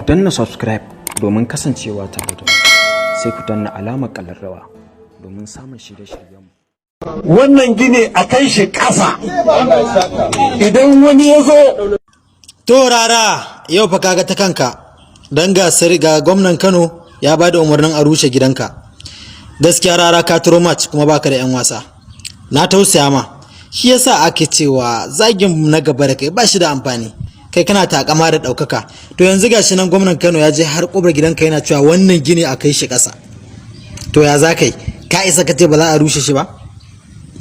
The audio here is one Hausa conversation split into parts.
Danna subscribe domin kasancewa tare da mu. Sai ku danna alamar ƙalarrawa domin samun shirye-shiryenmu. Wannan gini a kai shi ƙasa idan wani ya zo. To Rara, yau fa kaga ta kanka, don ga ga gwamnan Kano ya ba da umarnin a rushe gidanka. Gaskiya Rara, ka turo match kuma baka da 'yan wasa. Na tausaya ma, shi yasa ake cewa zagin na gaba da kai ba shi da amfani. Kai kana takama da ɗaukaka. To yanzu gashi nan gwamnan Kano ya je har ƙofar gidanka yana cewa wannan gini a kai shi ƙasa. To ya za kai? Ka isa ka ce ba za a rushe shi ba?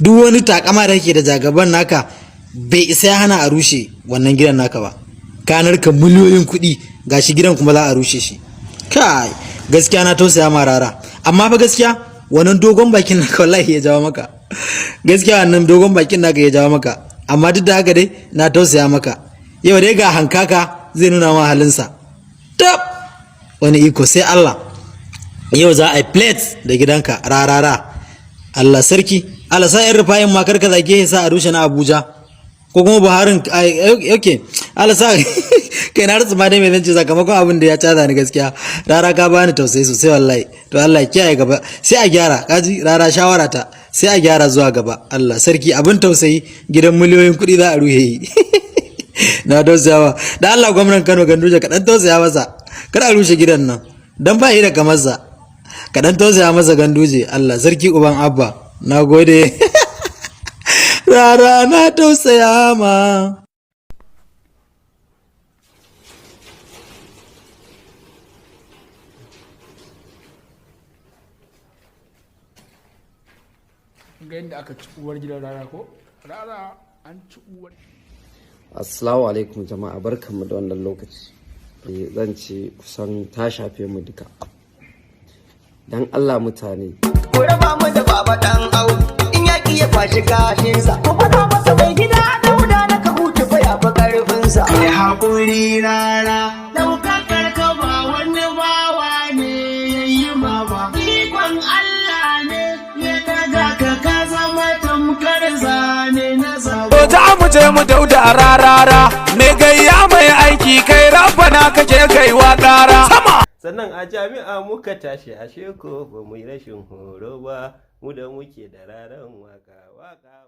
Duk wani takama da kake da jagaban naka bai isa ya hana a rushe wannan gidan naka ba. Ka narka miliyoyin kuɗi, gashi gidan kuma za a rushe shi. Kai, gaskiya na tausaya ma Rara, amma fa gaskiya wannan dogon bakin naka wallahi ya jawo maka. Gaskiya wannan dogon bakin naka ya jawo maka, amma duk da haka dai na tausaya maka. Yau dai ga hankaka zai nuna ma halinsa. Tab, wani iko sai Allah. Yau za a yi plate da gidanka, Rarara. Allah sarki, Allah sa El-Rufa'in ma karka zage sa a rushe na Abuja ko kuma Buharin. Okay, Allah sa kai na rutsu ma dai mai zance sakamakon abin da ya caza ni. Gaskiya Rara, ka bani tausayi sosai wallahi. To Allah ya kiyaye gaba, sai a gyara. Kaji Rara, shawara ta, sai a gyara zuwa gaba. Allah sarki, abin tausayi, gidan miliyoyin kuɗi za a ruhe. Na tausayawa da Allah gwamnan Kano Ganduje, ka dan tausaya masa, kar a rushe gidan nan dan ba shi da kamar sa. Ka dan tausaya masa, Ganduje. Allah sarki, uban Abba, na gode. Rara, na tausaya ma. Ga yadda aka ci uwar gidan Rara ko Rara an ci uwar. Assalamu alaikum jama'a, barkanmu da wannan lokaci. Zan ce kusan ta shafe mu duka. Dan Allah mutane. Ku raba mu da Baba Dan Audu in yaƙi ya kwashi kashinsa. Ku faɗa masa mai gida Dauda na ka hutu fa ya fi ƙarfinsa. Kai haƙuri Rara, ɗaukakar ka ba wani bawa ne ya yi ma ba. Ikon Allah ne ya daga ka, ka zama tamkar zane na zaba. To ta mu je mu Dauda Rarara, mai gayya mai aiki, kai rabbana kake kaiwa ƙara. Sama! Sannan a jami'a muka tashi, ashe ko ba mu yi rashin horo ba, mu da muke da raran waka waka.